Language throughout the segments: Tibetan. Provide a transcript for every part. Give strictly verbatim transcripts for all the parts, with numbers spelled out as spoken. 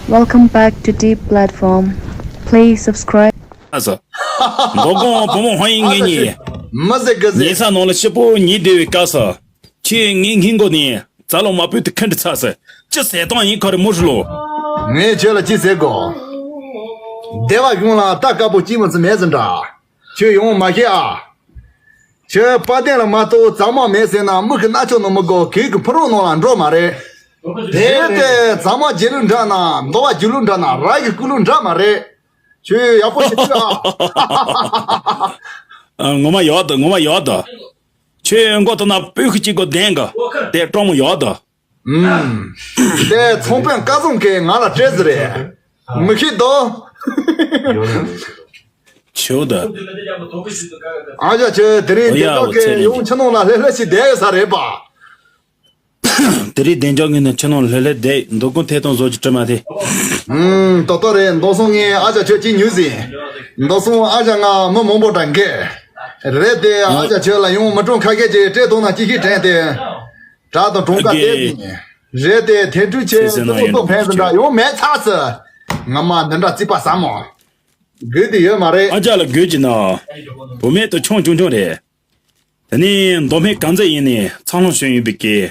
Welcome back to Deep Platform. Please subscribe. ཨ་ས། མདོ་དགོང་བུ་མོ་ཧོན་ཡིན་ངེད་གཉིས། མི་ཟེར་གི་ཟེར། ཉལ་ས་ནང་ལ་ཞིབ་པོ་ཉལ་བསྡད་པའི་སྐབས་སུ། ཁྱོས་ངའི་སྔས་མགོ་ནས་རྩ་རླུང་དམར་པོའི་དུ་ཁུར་འདྲི་ཚར་ཟེར། ཅི་ཟེར་སྟངས་ཡིན་ཁ་རེ་མོ་ཧྲི་ལོ། ངས་ཁྱོད་ལ་ཅི་ཟེར་གོ། སྡེ་བ་གཞུང་ལ་རྟ་དཀར་པོ་སྐྱིད་མོ་ཙི་མེད་ཟིན་འདྲ། ཁྱོད་ཡོང་མ་ཤེས་ཨ། ཁྱོད་དཔལ་ལྡན་ལ་མ་གཏོགས་གཙང་མ་མེད་ཟེར་ན་མིག་གི་རྣ་ཆོག་ནང་མི་དགོས་གོས་ཀྱི་ཕུ་རོ་ནང་ལ་འགྲོ་མ་རེད། དེ་ལྟས་གཙང་མ་རྗེས་ལུས་འདྲ་ན་མདོ་བ་རྒྱུ་ལུས་འདྲ་ན་ར་གི་ཀུ་ལུས་འདྲ་མ་རེད། ཁྱོད་ཡག་པོ་ཞིག་ཤོད་ཨ། ཨ། ངོ་མ་ཡག་འདུག་ངོ་མ་ཡག་འདུག་ཁྱོད་མགོ་ཐོག་ན་སྤོས་ཤུགས་གཅིག་གོ་ལྡན་གི། དེ་སྤྲང་མོ་ཡག་འདུག་ཨུམ། དེ་ཚོང་དཔོན་སྐལ་བཟང་གིས་ང་ལ་སྤྲད་ཟེར་རེད། མི་ཤེས་དོ། ཆེའུ་ད། ཨ་ཅག་ཁྱོད་དེ་རིང་ཨོ་ཡ། བདེ་ལྡོག་ཨོ་ཚེ་གིས་རིང་ཡོང་ཁྱེད། ཁྱེད་རྣམས་ལ་ལྷོད་ལྷོད་ཞིག་བསྡད་ཡོད་ས་རེད་པ། དེ་རིང་བདེ་ལྡོག་ངས་ནི་ཁྱེད་རྣམས་ལྷོད་ལྷོད་བསྡད་འདུག་གོ་ཐད་གཏོང་བཟོ་རྒྱུ་དྲི་མ་དེ། ཨུམ། ཏོག་ཏོག་རེད། མདོ་སོང་ངས་ཨ་ཅག་ཁྱོད་ཅིག་ཉུལ་ཟིན། མདོ་སོང་ཨ་ཅག་ང་མི་མང་པོ་འདྲ་འགས། རེད་དེ་ཨ་ཅག་ཁྱོད་ལ་ཡང་མི་གྲོངས་ཁ་སྐད་ཅིག་སྤྲད་ཐུབ་ན་ཅི་ཞིག་དྲན་ཏེ། དྲག་དང་གྲོང་ཁ་ཨ་དེ་གི་ཡིན། རེད་དེ་ཐེ་འཕྲུལ་ཆེ་སེ་སེ་ན་ཏོག་ཡོང་ཏོག་ཕན་ཟིན་འདྲ་ཡོང་མེད་ཚར་སི། ང་མ་འདི་འདྲ་རྩིས་པ་ཟབ་མོ། དགོས་དེ་ཡོད་མ་རེད། ཨ་ཅག་ལ་དགོས་ཀྱི་ན། བུད་མེད་དུ་ཆུང་ཆུང་ཆུང་རེད། དེ་ནས་མདོ་སྨད་དཀར་མཛེས་ཡིན་ནས་འཚར་ལོངས་བྱུང་ཡོད་པའི་གི།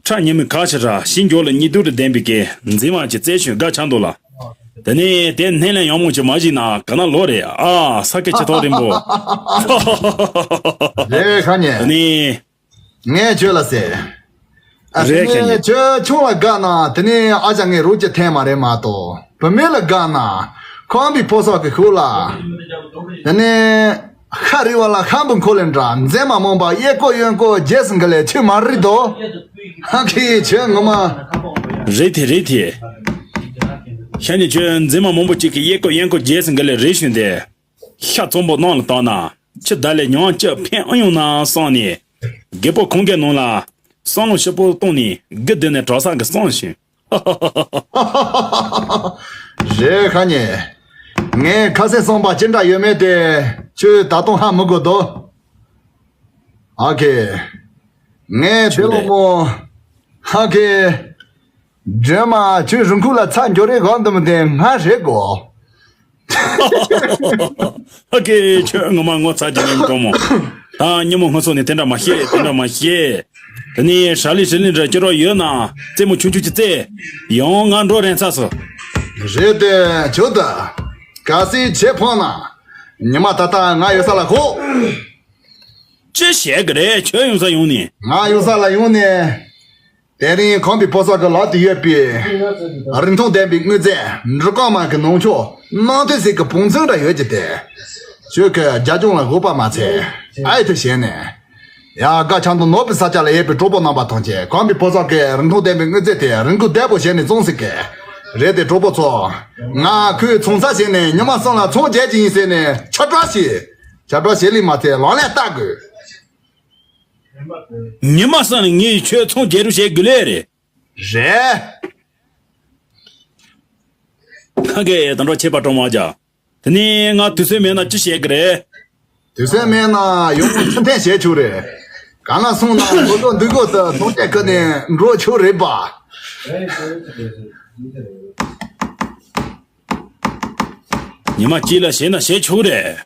ཁྲ་ཉི་མའི་ཁ་ཕྱིར་ར་ཞིང་འཇོག་ལ་ཉི་རྡུལ་དུ་ལྡན་པའི་གི་མཛེས་མ་གྱི་རྩལ་ཤུན་དགའ་ཆགས་འདུག་ལ། དེ་ནས་དེ་སྣེ་ལེན་ཡག་མོ་ཅིག་མ་བྱས་ན་ག་ན་ལོ་རེད་ཨ་ས་ཁྱི་ཁྱི་ཐོག་རིང་པོ། རེད་ཁ་ཉེ། དེ་ནས། ངས་ཁྱོད་ལ་ཟེར། ཨ་རེད་དེ་ནས་ཁྱེད་ཉིད། ཁྱོད་ཆུང་ལ་དགའ་ན་དེ་ནས་ཨ་ཅག་ངས་རོགས་ཀྱི་འཐེན་མ་རེད་མ་གཏོགས་བུད་མེད་ལ་དགའ་ན་ཁམས་པའི་ཕོ་སོག་གི་ཤུགས་ལ། དེ་ནས་ཤ་རི་བ་ལ་ཤམ་བུ་འཁོར་ལས་འདྲ་མཛེས་མ་མང་པ་གཡས་སྐོར་གཡོན་སྐོར་རྗེས་སུ་འགུལ་ལས་ཆུ་མ་རི་དོ། ཧ་ཁི་ཁྱོད་ངོ་མ། རེད་དེ་རེད་དེ། ཤ་ནི་ཁྱོད་མཛེས་མ་མང་པོ་གཅིག་གི་གཡས་སྐོར་གཡོན་སྐོར་རྗེས་སུ་འགུལ་ལས་རེད་ཞུ་འདི། ཤ་གཙང་པོ་ནང་ལ་བཏང་ན་ཁྱི་ད་ལས་ཉང་ཅི་ཕན་ཨ་ཡོང་ན་བསམ་ནས། རྒད་པོ་ཁོང་གི་ནང་ལ་བསམ་བློ་ཞིབ་པོ་བཏང་ནས་དགུ་བདུན་ནས་གྲྭ་ས་གི་བསམ་ཞིང་། རེད་ཁ་ཉེ། ངས་ཁ་སེང་བསམ་པ་ཅི་འདྲ་ཡོད་མེད་དེ་ཁྱོད་ད་དུང་ཧ་མི་གོ་དོ། ཨ་ཁེ། ངས་དེ་ལོ་མོ། ཨ་ཁེ། སྒྲོལ་མ་ཁྱོད་རུང་ཁུག་ལ་ཚ་འགྱོ་རེ་གོ་འདི་མི་དེ་ང་རེད་གོ། ཨ་ཀེ་ཁྱོད་ངོ་མ་ངོ་ཚ་རྒྱུ་མིན་གོ་མོ། ད་ཉིན་མོ་སྔ་ཚོད་ནས་དེ་འདྲ་མ་བཤད་དེ་འདྲ་མ་བཤད། དེ་ནས་ཧྲ་ལི་ཧྲི་ལི་འདྲ་སྐྱུར་རོགས་ཡོད་ན་རྩེད་མོ་ཆུང་ཆུང་ཅིག་རྩེ། ཡང་ང་འགྲོ་རན་ཚར་སོ། རེད་དེ་ཁྱོད་ད། ག་སྲིད་བྱེད་ཕོངས་ན། ཉི་མ་ད་ལྟ་ང་ཡོད་ས་ལ་ཁོག་ཅི་བྱེད་གི་རེད་ཁྱོད་ཡོང་ས་ཡོང་ནས། ང་ཡོང་ས་ལ་ཡོང་ནས། དེ་རིང་ཁམས་པའི་ཕོ་གསར་གྱི་ལག་ཏུ་ཡོད་པའི་རིན་ཐང་ལྡན་པའི་དངོས་རྫས་འབྲུ་རྐང་མ་གི་ནང་ཆོག་སྣང་དོན་ཟིག་གི་བང་ཚང་འདྲ་ཡོད་ཀྱི་དེ། ཁྱོད་ཀྱི་རྒྱ་ལྗོངས་ལ་དགོས་པ་མ་ཚད་ཨའི་ཐུ་བྱས་ནས། ཡ་དགའ་ཆང་དང་ནོར་བུའི་ས་ཆ་ལ་ཡོད་པའི་གྲོགས་པོ་རྣམ་པ་ཐམས་ཅད་ཁམས་པའི་ཕོ་གསར་གྱི་རིན་ཐང་ལྡན་པའི་དངོས་རྫས་དེ་རིན་གོང་བདེ་པོ་བྱས་ནས་བཙོང་ཟིག་གི། རེད་དེ་གྲོགས་པོ་ཚོ། ང་ཁོའི་ཚོང་ས་བྱས་ནས་ཉི་མ་གསུམ་ལ་ཚོང་རྒྱག་གི་ཡིན་ཟེར་ནས་ཁྱབ་བསྒྲགས་བྱས། ཁྱབ་བསྒྲགས་བྱས་ལས་མ་ཚད་ལག་ལེན་བསྟར་དགོས། ཉི་མ་གསུམ་ནས་ངས་ཁྱོད་ཚོང་རྒྱག་རོགས་བྱེད་དགོས་ལེ་རེད། རེད། ཁ་གེ་ད་འགྲོ་ཆད་པ་གྲོང་མ་རྒྱ། དེ་ནས་ང་དུས་ཚོད་མེད་ན་ཅི་བྱེད་ཀྱི་རེད། དུས་ཚོད་མེད་ན་ཡོང་ཚུལ་འཐེན་བྱེད་ཆོག་རེད། གང་ལ་སོང་ན་འགོ་ཐོག་འདུག་གོ་ཏུ་ཚོང་རྒྱག་གི་ནས་འགྲོ་ཆོག་རེད་པ། ཉི་མ་གཅིག་ལ་བྱེད་ན་བྱེད་ཆོག་རེད།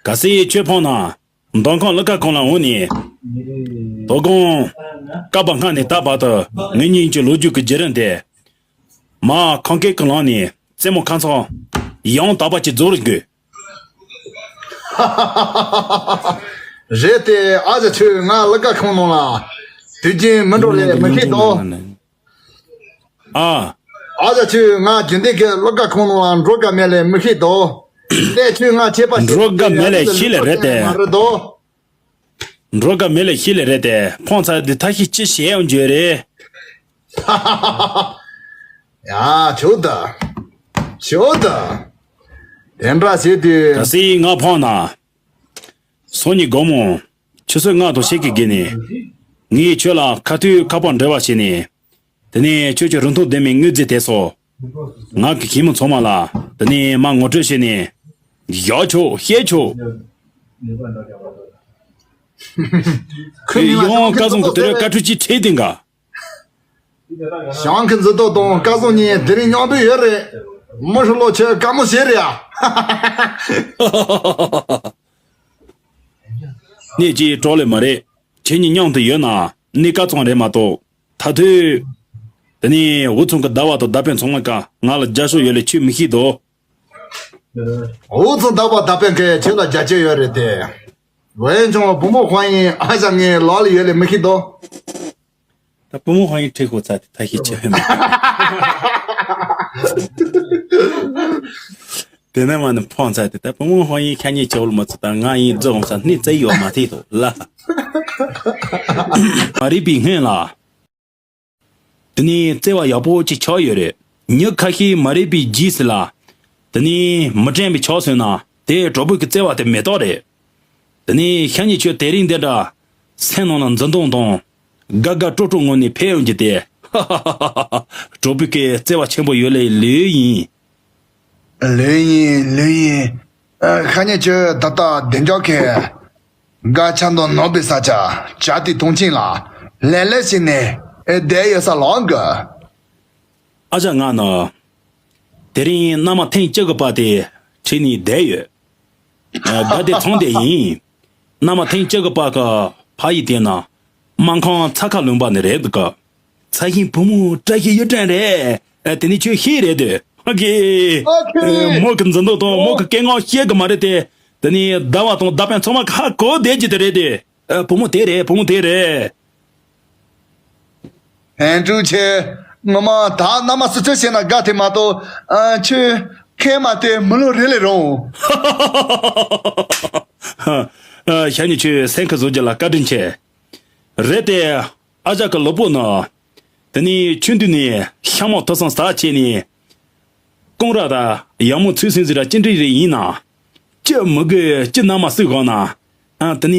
གལ་སྲིད་ཁྱོད་ཕོངས་ན། མདོ་ཁམས་གླུ་ཁ་ཁང་ལ་འོང་ནས། དོ་དགོང་། སྐབས་སྔ་ནས་ད་བར་དུ་ངེད་གཉིས་ཀྱི་ལོ་རྒྱུས་ཀྱི་བརྒྱུད་རིམ་དེ། མ་ཁང་སྐད་ཀྱི་ལམ་ནས་རྩེད་མོ་ཁ་ཚང་། ཡང་དག་པ་ཅིག་རྫོགས་རུ་དགོས། རེད་དེ་ཨ་ཅག་ཁྱོད་ང་གླུ་ཁ་ཁང་ནང་ལ། དུས་རྒྱུན་མི་འགྲོ་ལས་མི་ཤེས་དོ། ཨ། ཨ་ཅག་ཁྱོད་ང་རྒྱུན་ལྡན་གྱི་གླུ་ཁ་ཁང་ནང་ལ་འགྲོ་ག་མེད་ལས་མི་ཤེས་དོ། དེ་ཁྱོད་ང་ཆད་པ་ཞིག་འགྲོ་ག་མེད་ལས་ཤི་ལས་རེད་དེ། མ་རེད་དོ། འགྲོ་ག་མེད་ལས་ཤི་ལས་རེད་དེ་ཕོངས་ཚར་འདི་ཐ་ཤི་ཅི་བྱེད་ཡོང་རྒྱུ་རེད། ཡ་ཆོག་ད། ཆོག་ད། དེ་འདྲ་བྱེད་དུས། གལ་སྲིད་ང་ཕོངས་ན། སང་ཉིན་དགོང་མོ། ཆུ་ཚོད་ལྔ་དང་ཕྱེད་ཀྱི་བརྒྱུད་ནས། ངས་ཁྱོད་ལ་ཁ་ཐུག་ཁ་པར་འབྲེལ་བ་བྱས་ནས། དེ་ནས་ཁྱོད་ཀྱི་རིན་ཐང་ལྡན་མའི་དངོས་རྫས་དེ་ཚོ། ང་གི་ཁྱིམ་མི་ཚང་མ་ལ་དེ་ནས་མ་ངོ་སྤྲོད་བྱས་ནས། བཞག་ཆོག་བཤད་ཆོག་ཁོས་ཡང་སྐལ་བཟང་གི་དུས་རབས་བཀའ་འཁྲོལ་གྱིས་ཁྲིད་དེ་འགའ། ཞང་གི་འཛིན་ཐོག་དང་སྐལ་བཟང་གཉིས་དེ་རིང་མཉམ་པོ་ཡོད་རེད། མི་ཧྲི་ལོ་ཁྱོད་དཀའ་མོ་བྱེད་རེད་ཡ། གནས་ཀྱི་གྲོགས་ལས་མ་རེད། ཁྱེད་གཉིས་མཉམ་དུ་ཡོད་ན་གནས་སྐལ་བཟང་རེད་མ་གཏོགས། ད་དུས། དེ་ནས་འུ་ཚང་གི་ཟླ་བ་དང་ཟླ་དཔོན་ཚང་མ་ཀ་ང་ལ་རྒྱབ་སྐྱོར་ཡོད་ལེ་ཁྱོད་མི་ཤེས་དོ། འུ་ཚང་ཟླ་བ་ཟླ་དཔོན་གྱིས་ཁྱོད་ལ་རྒྱབ་སྐྱོར་ཡོད་རེད་དེ། འོན་ཀྱང་བུ་མོ་ཧོན་ཡིན་ཨ་ཞང་ངའི་ལག་ལ་ཡོད་ལེ་མི་ཤེས་དོ། ད་བུ་མོ་ཧོན་ཡིན་ཁྲིད་ཁོ་ཚ་དེ་ད་ཤི་ཆེ་བས་མ། དེ་ནས་མ་ནི་ཕོང་ཚ་དེ་ད་བུ་མོ་ཧོན་ཡིན་ཁ་ཉེས་ཆེ་བོ་མ་ཚོད་ད་ང་ཡིན་རྫོགས་འོང་ས་སྣེ་བཙལ་ཡོད་མ་ཐེ་དོ་ལ། མ་རིག་པའི་སྔོན་ལ། དེ་ནས་བརྩེ་བ་ཡག་པོ་ཅིག་ཆགས་ཡོད་རེད། མྱི་ཁ་ཤས་མ་རེད་པའི་རྗེས་སུ་ལ། དེ་ནས་མི་དྲན་པའི་ཆགས་སོང་ན་དེ་གྲོགས་པོ་གི་བརྩེ་བ་དེ་མེ་ཏོག་རེད། དེ་ནས་ཤ་ཉེ་ཁྱོད་དེ་རིང་འདི་འདྲ། སེམས་ནང་ལ་འཛིན་སྟངས་དང་། དགའ་དགའ་སྤྲོ་སྤྲོ་ངང་ནས་ཕེབས་ཡོང་རྒྱུ་དེ། གྲོགས་པོ་གི་བརྩེ་བ་ཆེན་པོ་ཡོད་ལེ་ལོས་ཡིན། ལོས་ཡིན་ལོས་ཡིན། ཨ། ཤ་ཉེ་ཁྱོད་ད་ལྟ་བདེ་འཇགས་ཁས། དགའ་ཆ་དང་ནོར་བུའི་ས་ཆ་བྱ་དེ་མཐོང་ཆེན་ལ་ལེ་ལེ་བྱས་ནས་བསྡད་ཡོད་ས་ལོག་གི། ཨ་ཅག་ང་ནི། དེ་རིང་མནའ་མ་ཐེངས་གཅིག་གི་བར་དེ་ཁྲིད་ནས་བསྡད་ཡོད། ཨ། དགའ་བདེ་ཚང་བསྡད་ཡིན། མནའ་མ་ཐེངས་གཅིག་གི་བར་གི་ཕ་ཡི་དེ་ན། སྨར་ཁམས་ཚ་ཁ་ལུང་པ་ནས་རེད་འདུག་གི། ཚ་ཞིང་བུ་མོ་བཀྲ་ཤིས་གཡུ་སྒྲོན་རེད། ཨ། དེ་ནི་ཁྱོད་ཤེས་རེད་དེ། ཨ་ཀེ། ཨ་ཀེ། ཨ། མོ་གི་འཛིན་སྟངས་དང་མོ་གི་སྐད་ངག་ཤེས་གི་མ་རེད་དེ། དེ་ནི་ཟླ་བ་དང་ཟླ་དཔོན་ཚང་མ་ཧ་གོ་བསྡད་ཀྱི་དེ་རེད་དེ། ཨ། བུ་མོ་དེ་རེད་བུ་མོ་དེ་རེད། ཧན་ཀྲུའུ་ཆེ། ངོ་མ་ད་མནའ་མ་སུ་ཚོད་བྱས་ན་དགའ་དེ་མ་གཏོགས། ཨ། ཁྱོད་ཁས་མ་དེ་མི་ལོ་རེ་ལས་རུང་། ཨ། ཤ་ཉེ་ཁྱོད་སེམས་ཁ་བཟོ་རྒྱུ་ལ་བཀའ་དྲིན་ཆེ། རེད་དེ། ཨ་ཅག་གི་ལུས་པོ་ནི། དེ་ནས་ཆུང་དུས་ནས་ཤ་མོག་ཐུག་སོང་ཟ་བྱས་ནས། རྐང་ར་དང་ཡང་མོ་ཚུལ་སུན་ཟིག་ར་ཅི་འདྲ་རེ་ཡིན་ན། ཅི་མི་དགོས་ཅི་ན་མ་སུ་གོ་ན། ཨ། དེ་ནས་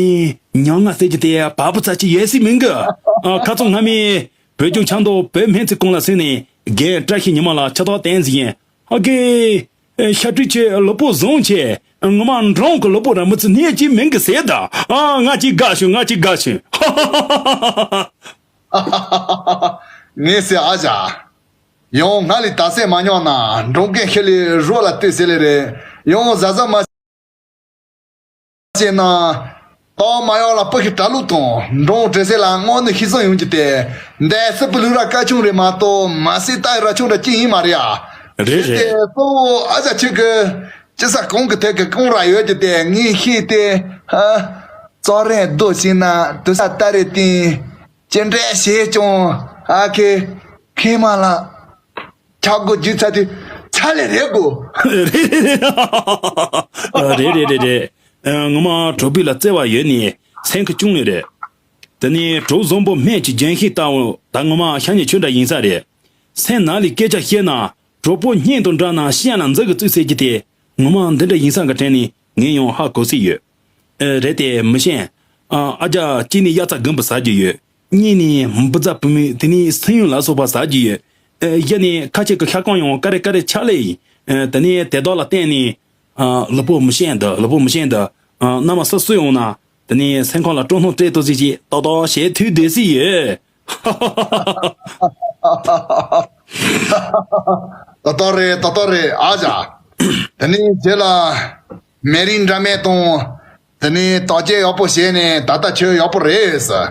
མྱ་ངན་ཟེར་གྱི་དེ་བ་སྤུ་ཚ་ཅི་ཡོད་སྲིད་མིན་གི། ཨ། ཁ་ཚོ་སྔ་མའི་བོད་ལྗོངས་ཆབ་མདོ་བོད་སྨན་རྩིས་ཁང་ལ་སོང་ནས་རྒན་བཀྲ་ཤིས་ཉི་མ་ལ་ཕྱག་རྟགས་བསྟན་ཟིན་ཡིན། ཨ་ཀེ། ཨེ། ཤ་སྤྲེལ་ཆེ་ལུས་པོ་བཟང་ཆེ། ངོ་མ་འབྲོང་གི་ལུས་པོ་ར་མི་ཚུ་ནས་ཅི་མིན་གི་ཟེར་ད། ཨ། ང་ཅི་དགའ་བྱུང་ང་ཅི་དགའ་བྱུང་། ངས་ཟེར་ཨ་ཅག་ཡང་ང་ལས་ད་སེ་མ་ཉོག་ན་འབྲོང་རྒན་ཤི་ལས་རོ་ལ་ལྟོས་ཟེར་ལེ་རེད། ཡང་ཟ་ཟ་མ་བྱས་ན། ཏོག་མ་ཡོག་ལ་སྤུ་ཤི་དྲ་ལུག་དང་འབྲོང་བྲེ་སེ་ལ་དངོས་ནི་ཤི་སོང་ཡོང་གི་དེ། འདས་སི་པུ་ལུ་ར་ཀ་ཆུང་རེད་མ་གཏོགས་མ་སི་ཏའི་ར་ཆུང་ར་ཅི་ཡིན་མ་རེད་ཨ། རེད་རེད་དེ་རེད། གཙོ་བོ་ཨ་ཅག་ཁྱོད་ཀྱི་ཅི་ས་གོང་གི་ཐད་ཀྱི་གོང་ར་ཡོད་ཀྱི་དེ་ངས་ཤེས་ཏེ། ཨ། ཙོ་རེན་རྡོ་ཤིང་ན་དུ་ས་ཏ་རེ་ཏིན། ཅི་འདྲ་བྱས་ཀྱང་ཨ་ཁེ་ཁེ་མ་ལ་ཆག་སྒོ་རྒྱུ་ཚ་དུས་ཚ་ལས་རེད་གོ། རེད་རེད་རེད། ཨ། ངོ་མ་གྲོགས་པོ་ལ་བརྩེ་བ་ཡོད་ནི་སེམས་ཁ་ཅུང་ལས་རེད། དེ་ནི་གྲོགས་བཟང་པོ་སྨན་གྱི་རྒྱན་ཤེས་ལྟ་བུ་ད་ངོ་མ་ཤ་ཉེ་ཁྱོད་འདྲ་ཡིན་ས་རེད། སེམས་ནང་ལས་སྐད་ཆ་བཤད་ན་གྲོགས་པོ་སྙིང་དང་འདྲ་ན་ཤ་ལ་འཛུལ་གི་བཙུགས་ཟེར་གྱི་དེ། ངོ་མ་འདི་འདྲ་ཡིན་ས་གི་དྲན་ནས་ངས་ཡང་ཧ་གོ་སྲིད་ཡོད། ཨེ། རེད་དེ་མི་ཤེས། ཨ། ཨ་ཅག་གཅིག་ནས་དབྱར་རྩྭ་དགུན་འབུ་ཟ་རྒྱུ་ཡོད། གཉིས་ནས་འབུ་རྫ་བུད་མེད་དེ་ནས་སུན་ཡོང་ལ་སོགས་པ་ཟ་རྒྱུ་ཡོད། ཨེ། བཞི་ནས་ཁ་ཆེ་གི་ཤ་སྐམ་ཡང་ཀ་རེ་ཀ་རེ་ཆག་ལེ་ཡིན། ཨེ། དེ་ནས་དེ་དག་ལ་བརྟེན་ནས། ཨ། ལུས་པོ་མི་ཤེས་འདུག་ལུས་པོ་མི་ཤེས་འདུག་ཨ། མནའ་མ་སུ་སུ་ཡོང་ན་དེ་ནས་སེམས་ཁོང་ལ་སྤྲོ་སྣང་སྤྲད་ཏོ་ཟིག་ཅིག་ཏོག་ཏོག་བྱེད་ཐུབ་བསྡད་སྲིད་ཡོད། ཏོག་ཏོག་རེད་ཏོག་ཏོག་རེད་ཨ་ཅག་དེ་ནས་རྗེས་ལ་མེ་རིང་འདྲ་མེད་དང་། དེ་ནས་དོགས་གཅོད་ཡག་པོ་བྱས་ནས་ད་ལྟ་ཁྱོད་ཡག་པོ་རེད་ཟེར།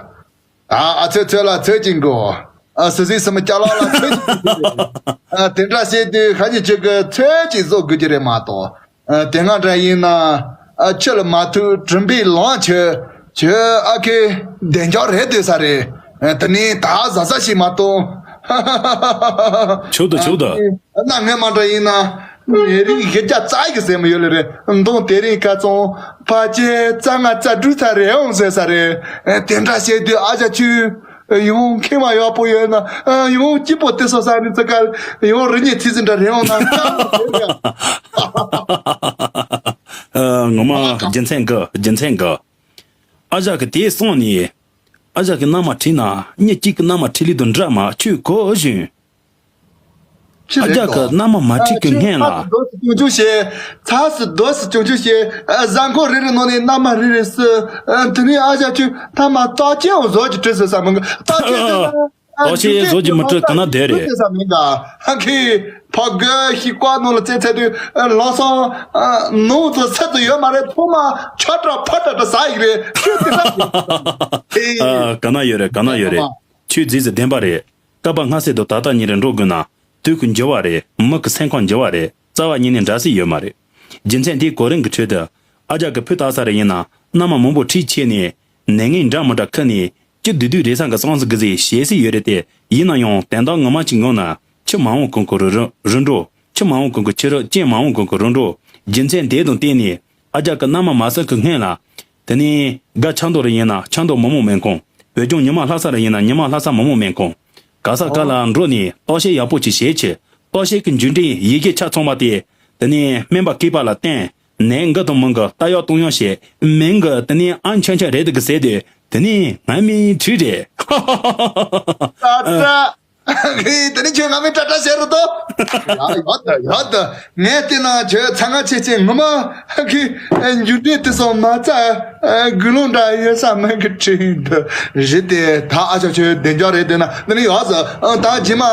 ཨ། ཨ་ཚོད་ཚོད་ལ་ཚོད་ཀྱིན་གོ། ཨ། སུ་སི་སི་མི་སྐྱ་ལག་ལ་ཚོད་ཀྱིན་གོ། ཨ། དེ་འདྲ་བྱས་དུས་ཤ་ཉེ་ཁྱོད་ཀྱི་ཚོད་ཀྱིས་བཟོ་དགོས་ཀྱི་རེད་མ་གཏོགས། ཨ། དེ་སྔ་འདྲ་ཡིན་ན། ཨ། ཁྱོད་ལ་མ་ཐུག་དྲིན་པའི་ལོང་ཁྱོད། ཁྱོད་ཨ་ཁེ་བདེ་འཇགས་རེད་སྡོད་ས་རེད། ཨ། དེ་ནས་ད་གཟབ་གཟབ་བྱེད་མ་གཏོགས། ཆོག་ད་ཆོག་ད། ཨ། གནའ་སྔ་མ་འདྲ་ཡིན་ན། མེ་རིགས་བཞི་བརྒྱ་རྩ་ཡི་གི་ཟེར་མི་ཡོད་ལེ་རེད། མདང་དེ་རིང་ཁ་ཚང་ཕལ་ཆེར་རྩ་ལྔ་རྩ་དྲུག་ཚར་རེད་འོང་ཟེར་ས་རེད། དེ་འདྲ་བྱས་དུས་ཨ་ཅག་ཁྱོད་ཡང་མཁལ་མ་ཡག་པོ་ཡོད་ན། ཡང་སྐྱིད་པོ་དེ་སོ་ས་ནི་ཙི་ག་ཡང་རི་ཉེ་ཚི་ཟིན་འདྲ་རེད་འོང་ན། ངོ་མ་རྒྱུ་མཚན་གི་རྒྱུ་མཚན་གི། ཨ་ཅག་གི་དེ་སོང་ནས། ཨ་ཅག་གི་མནའ་མ་ཁྲིད་ན་མྱི་གཅིག་གི་མནའ་མ་ཁྲིད་ལུགས་དང་འདྲ་མ་ཁྱོད་གོ་བཞིན། ཅི་ཨ་རེད་ཅག་གི་དོ། མནའ་མ་མ་ཨ་ཁྲིད་གི་ཁྱོད་སྔན་ལ། ཚ་སུ་དོ་སུ་སྐྱོང་སྐྱོང་བྱེད། ཚ་སུ་དོ་སུ་སྐྱོང་སྐྱོང་བྱེད། ཨ། གཟའ་འཁོར་རེ་རེ་ནང་ནས་མནའ་མ་རེ་རེ་སུ། ཨ། དེ་ནས་ཨ་ཅག་ཁྱོད་མཐའ་མ་རྟགས་ཅན་འོ་བཟོ་གི་བྲིས་སུ་ས་མི་འགི་རྟགས་ཅན་དེ་ལ། ཨ། ལྟོ་ཆས་བཟོ་རྒྱུ་མི་འགྲོ་ག་ན་བསྡད་རེད། ཨ་ཁི། ཕ་གི་ཤི་ཀ་ནང་ལ་བཙལ་ཚད་དུས་ལོ་སོང་ནུ་ཚོ་ཚད་དུ་ཡོད་མ་རེད། ཐོག་མ་ཆ་དྲག་ཕ་དྲག་ཏུ་ཟ་ཡི་རེད། ཁྱོད་དེ་ལ་ཨ། ག་ན་ཡོད་རེད། ག་ན་ཡོད་རེད། ཁྱོད་རྫིས་སུ་བདེན་པ་རེད། སྐབས་སྔ་སེ་དུ་ད་ལྟ་ཉིན་རེ་འགྲོ་དགོས་ན། དུས་ཀྱི་འགྱུར་བ་རེད། མི་གི་སེམས་ཁམས་འགྱུར་བ་རེད། རྩ་བ་ཉིད་ནས་འདྲ་སྲིད་ཡོད་མ་རེད། རྒྱུ་མཚན་དེའི་གོ་རིམ་གྱི་ཁྲོད་དུ། ཨ་ཅག་གི་བུ་ལྟ་ས་རེ་ཡིན་ན། མནའ་མ་མང་པོ་ཁྲིད་ཆེ་ནས། ནད་ངན་འདྲ་མི་འདྲ་ཁུར་ནས། སྐྱིད་སྡུག་སྡུག་རེ་ས་གི་སོང་ཟིག་གི་ཟིག་ཞེ་སྲིད་ཡོད་རེད་དེ། ཡིན་ན་ཡང་དོན་དག་ངོ་མ་ཅིག་ངོ་ན། ཁྱི་མ་འོང་གོང་གི་རུ་རུ་རུ་འགྲོ། ཁྱི་མ་འོང་གོང་གི་ཁྱི་རུ་ཅན་མ་འོང་གོང་གི་རུ་འགྲོ། རྒྱུ་མཚན་དེ་དང་བརྟེན་ནས། ཨ་ཅག་གི་མནའ་མ་མ་སོན་གི་སྔོན་ལ། དེ་ནས་དགའ་ཆ་མདོག་རེ་ཡིན་ན་ཆ་མདོག་མི་མོ་མེད་ཁོང་། བོད་ལྗོངས་ཉི་མ་ལྷ་ས་རེ་ཡིན་ན་ཉི་མ་ལྷ་ས་མི་མོ་མེད་ཁོང་། ག་ས་ག་ལ་འགྲོ་ནས་ལྟོ་ཆས་ཡག་པོ་ཅིག་བྱེད་ཆེ། ལྟོ་ཆས་ཀྱི་འཇུ་འབྲས་ཡི་གེ་ཆ་ཚང་བ་དེ། དེ་ནས་སྨན་པ་སྐྱེས་པ་ལ་བསྟན། ནད་འགི་དང་མི་འགི་ལྟ་ཡག་གཏོང་ཡག་བྱེད། མིང་གི་དེ་ནས་ཨ་མཆན་ཆ་རེད་འདུག་གི་ཟེར་དུས། དེ་ནས་ང་མི་ཁྲིད་རེད། ཨ་ཙ། དེ་ནི་ཁྱོད་ང་མི་ཏྲ་ཏྲ་བྱེད་རུ་དོ། ཡ་ཡོད་ད་ཡོད་ད། ངས་བལྟས་ན་ཁྱོད་ཚ་ང་ཆེ་ཆེ་ངོ་མ་གི་འཇུ་འབྲས་དེ་སོང་མ་རྩ་དགུ་ལོང་འདྲ་ཡོད་ས་མིན་གི་ཁྲིད་འདུག་རེད་དེ། ད་ཨ་ཅག་ཁྱོད་བདེ་འཇགས་རེད་དེ་ན་དེ་ནི་ཡོད་ཟེར། ད་རྗེས་མ་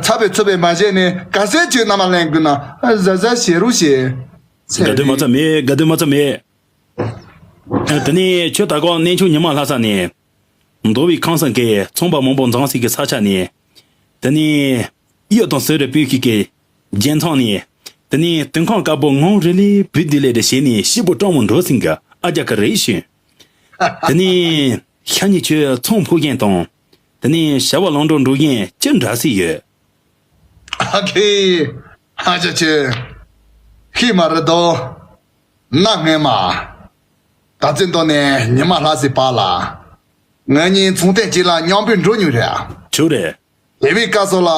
ཚ་བའི་ཚུ་བའི་མ་བྱས་ནས་ག་ཚོད་ཁྱོད་རྣམ་པ་ལེན་དགོས་ན་གཟབ་གཟབ་བྱེད་རོགས་བྱེད། དགའ་སྡོད་མ་རྩ་མེད། དགའ་སྡོད་མ་རྩ་མེད། དེ་ནས་ཁྱོད་ད་གོང་གནས་མཆོག་ཉི་མ་ལྷ་ས་ནས། མདོ་བའི་ཁང་བཟང་གི་ཚོང་པ་མང་པོ་འཛོམས་སའི་གི་ས་ཆ་ནས། དེ་ནས་གཡུ་དང་ཟེར་རེ་སྤུས་ཤིག་གི་རྒྱན་ཚང་ནས། དེ་ནས་དུང་ཁང་དཀར་པོ་ངང་རེ་ལེ་བུ་དེ་ལེ་རེ་བྱས་ནས་སྐྱིད་པོ་སྤྲང་མོ་འགྲོ་ཟིན་གི་ཨ་རྒྱ་གི་རེ་ཞུ། དེ་ནས་ཤ་ཉེ་ཁྱོད་ཚོང་ཕོ་རྒྱན་དང་། དེ་ནས་བྱ་བ་ལང་འགྲོ་འགྲོ་རྒྱན་ཅི་འདྲ་སྲིད་ཡོད། ཨ་ཁེ། ཨ་ཅག་ཁྱོད། ཤི་མ་རེད་དོ། ན་ངན་མ། ད་ཚེ་མདོ་ནས་ཉི་མ་ལྷ་སའི་བར་ལ། ང་གཉིས་ཚོང་རྟེན་གཅིག་ལ་མཉམ་པོ་འགྲོ་མྱོང་རེད། ཆོག་རེད། དེ་བའི་སྐབས་སུ་ལ།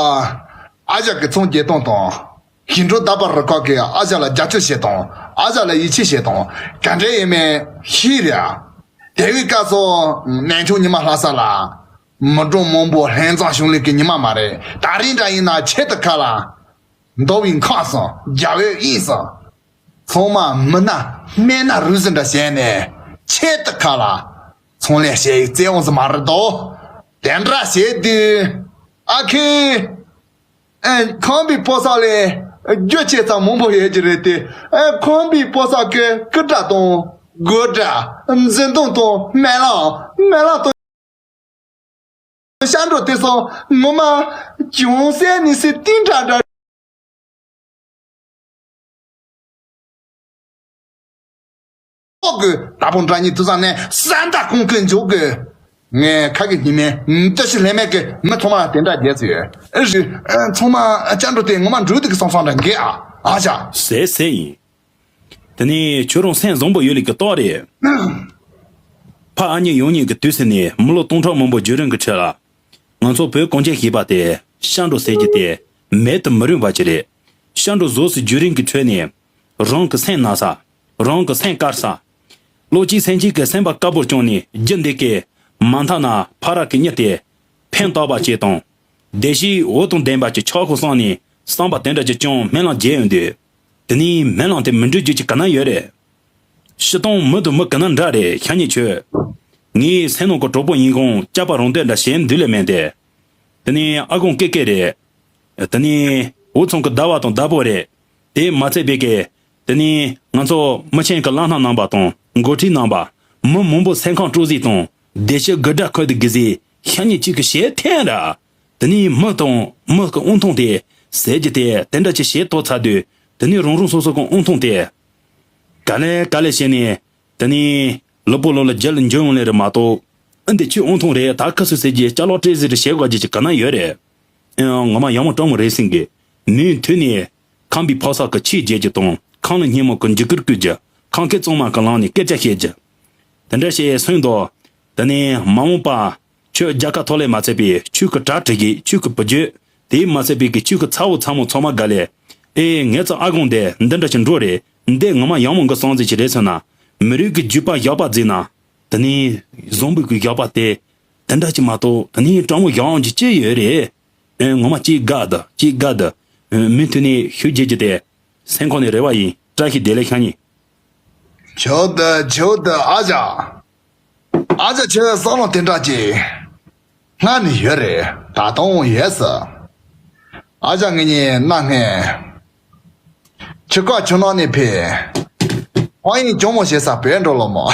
ཨ་ཞང་གི་ཚོང་རྒྱག་སྟངས་དང་། ཞིང་འབྲོག་རྟ་པ་རུ་ཁག་གིས་ཨ་ཞང་ལ་རྒྱབ་སྐྱོར་བྱེད་སྟངས། ཨ་ཞང་ལ་ཡིད་ཆེས་བྱེད་སྟངས། ག་འདྲ་ཡིན་མིན་ཤེས་རེད། དེ་བའི་སྐབས་སུ། གནས་མཆོག་ཉི་མ་ལྷ་ས་ལ། མི་གྲངས་མང་པོ་ལྷན་འཛོམས་བྱུང་ལེ་གི་ཉི་མ་མ་རེད། ད་རིང་འདྲ་ཡིན་ན་ཆེད་དུ་ཁ་ལ། མདོ་བའི་ཁང་བཟང་རྒྱལ་བའི་དབྱིངས་སུ། ཚང་མ་མི་སྣ་སྨན་སྣ་རུས་སུ་འདྲ་བྱས་ནས་ཆེད་དུ་ཁ་ལ་ཚོང་ལས་བྱེད་ཡི་བཙན་འོང་སུ་མ་རེད་དོ། དེ་འདྲ་བྱེད་དུས་ཨ་ཁེ། ཨེ། ཁམས་པའི་ཕོ་གསར་ལས་རྒྱུ་ཆེ་ཙམ་མང་པོ་ཡོད་ཀྱི་རེད་དེ། ཨེ། ཁམས་པའི་ཕོ་གསར་གི་སྐུ་དགྲ་དང་དགོན་དགྲ་འཛིན་དོང་དང་སྨན་བླ་སྨན་བླ་དང་། ཤ་འགྲོ་དེ་སོང་ངོ་མ་ཅུང་ཟད་ནི་སི་ཏིང་འདྲ་འདྲ། ཨོ་གི་ད་པོ་འདྲ་གཉིས་དུ་ས་ནས་ས་མཐའ་ཁོང་ཁོས་འཇོག་གི། ངས་ཁ་གི་ཉི་མའི་འདི་ཞིག་ལས་མེད་གི་མི་ཚང་མ་དེ་འདྲ་རྒྱལ་ཚུལ་ཨེ་རི། ཚང་མ་ཅང་འགྲོ་དེ་ངོ་མ་འགྲོ་དེ་གི་སང་སང་འདྲ་འགས་ཨ་ཨ་ཞ། ཟེར་ཟེར་ཡིན། དེ་ནས་ཁྱོད་རང་སེམས་བཟང་པོ་ཡོད་ལེ་གི་རྟགས་རེད། ཕ་ཨ་མྱེས་ཡོང་ཉིན་གི་དུས་ཟེར་ནས་མི་ལོ་སྟོང་ཕྲག་མང་པོ་བརྒྱུད་རིམ་གི་ཁྲོད་ལ། ང་ཚོ་བོད་གངས་ཅན་ཞེས་པ་དེ་ཤ་འགྲོ་ཟེར་གྱི་དེ་མེད་དུ་མི་རུང་བ་ཅིག་རེད། ཤ་འགྲོ་བཟོ་སའི་བརྒྱུད་རིམ་གྱི་ཁྲོད་ནས་རང་གི་སེམས་ན་ས། རང་གི་སེམས་དཀར་ས། བློ་གཅིག་སེམས་གཅིག་གི་སེམས་པ་དཀར་པོ་བསྐྱངས་ནས་རྒྱུ་འདི་གས་མ་མཐའ་ན་ཕ་ར་གི་མྱི་དེ་ཕན་བཏགས་པ་ཅིག་དང་། བདེ་སྐྱིད་འོད་དང་ལྡན་པ་ཅིག་ཆགས་ཁོ་བསམ་ནས་བསམ་པ་དེ་འདྲ་ཅིག་བསྐྱངས་སྨོན་ལམ་རྒྱག་ཡོང་དུས། དེ་ནས་སྨོན་ལམ་དེ་མི་འགྲུབ་རྒྱུ་ཅིག་ག་ན་ཡོད་རེད། སྤྱིར་བཏང་མི་དང་མི་ག་ན་འདྲ་རེད་ཤ་ཉེ་ཁྱོད། ངའི་སེམས་ནང་གི་གྲོགས་པོ་ཡིན་གོང་སྐྱག་པ་རང་འདོད་འདྲ་བྱེད་འདུག་ལེ་མེད་དེ། དེ་ནས་ཨ་ཁུ་ཀེ་ཀེ་རེད། དེ་ནས་འུ་ཚང་གི་ཟླ་བ་དང་ཟླ་ཕོ་རེད། དེ་མ་ཚད་པའི་གི། དེ་ནས་ང་ཚོ་མི་ཆེན་གི་བླ་སྣ་རྣམ་པ་དང་འགོ་ཁྲིད་རྣམ་པ། མི་མང་པོ་སེམས་ཁམས་སྤྲོ་གཟིགས་དང་བདེ་སྐྱིད་དགུ་སྒྲ་ཁོལ་དུ་གི་ཟིག་ཤ་ཉེ་གཅིག་གི་ཞལ་འཐེན་ར། དེ་ནས་མི་དང་མི་གི་དབང་ཐང་དེ་ཟེར་གྱི་དེ་དེ་འདྲ་ཅིག་ཞལ་གཏོར་ཚར་དུས། དེ་ནས་རང་རང་སོ་སོ་གི་དབང་ཐང་དེ། ག་ལེ་ག་ལེ་བྱས་ནས། དེ་ནས་ལུས་པོ་ལོ་ལ་རྒྱལ་ལ་འཇོན་ཡོང་ལེ་རེད་མ་གཏོགས། ཨ་འདི་ཁྱོད་དབང་ཐང་རེད་ད་ཁ་སུ་ཟེར་གྱི་ཅ་ལག་སྤྲད་ཟེར་རེ་བྱེད་དགོས་ཀྱི་ཅིག་ག་ན་ཡོད་རེད། ཨེ་ངོ་མ་ཡག་མོ་སྤྲང་མོ་རེད་ཟིན་གི། མུ་མཐུད་ནས་ཁམས་པའི་ཕོ་གསར་གི་ཆེད་རྒྱལ་རྒྱུ་དང་ཁམས་ལ་སྙན་མོ་གི་འཇིགས་སྐུལ་བསྐུལ་རྒྱུ། ཁམས་སྐད་གཙང་མ་གི་ལམ་ནས་སྐད་ཆ་བཤད་རྒྱུ། དེ་འདྲ་བྱས་སོང་དོ། དེ་ནས་མ་འོངས་པ། ཁྱོད་རྒྱལ་ཁ་ཐོབ་ལེ་མ་ཚད་པའི་ཁྱོད་ཀྱི་གྲ་སྒྲིག་གི་ཁྱོད་ཀྱི་བུ་རྒྱུད། དེས་མ་ཚད་པའི་གི་ཁྱོད་ཀྱི་ཚ་བོ་ཚ་མོ་ཚང་མ་དགའ་ལེ། ཨེ་ངེད་ཚོ་ཨ་ཁུ་འདི་འདི་འདྲ་ཞིག་འགྲོ་རེད། འདི་ངོ་མ་ཡག་མོ་གི་སོང་ཟིག་ཅིག་རེད་ཟེར་ན། མི་རིགས་ཀྱི་རྒྱུད་པ་ཡག་པ་བརྩིས་ན། དེ་ནས་བཟང་པོའི་གི་ཡག་པ་དེ། དེ་འདྲ་ཅིག་མ་གཏོགས་དེ་ནས་སྤྲང་མོ་ཡག་ཡོང་གི་ཅི་ཡོད་རེད། ཨེ་ངོ་མ་ཅིག་དགའ་འདུག་ཅིག་དགའ་འདུག་ཨེ་མུ་མཐུད་ནས་ཤུགས་རྒྱག་རྒྱུ་དེ། སེམས་ཁོང་ནས་རེ་བ་ཡིན། བཀྲ་ཤིས་བདེ་ལེགས་ཤ་ཉེ། ཆོག་འདུག་ཆོག་འདུག་ཨ་ཅག་ཨ་ཅག་ཁྱོད་བསམ་བློ་དེ་འདྲ་ཅིག་སྔ་ནས་ཡོད་རེད། ད་དུང་ཡོད་ཟེར། ཨ་ཅག་ངེད་གཉིས་གནའ་སྔས་ཆུ་ཁ་ཆུ་ནང་ནས་ཕེབས། ཕ་ཡུལ་ཇོ་མོ་ཞེ་ས་བོད་འགྲོ་ལོ་མོ།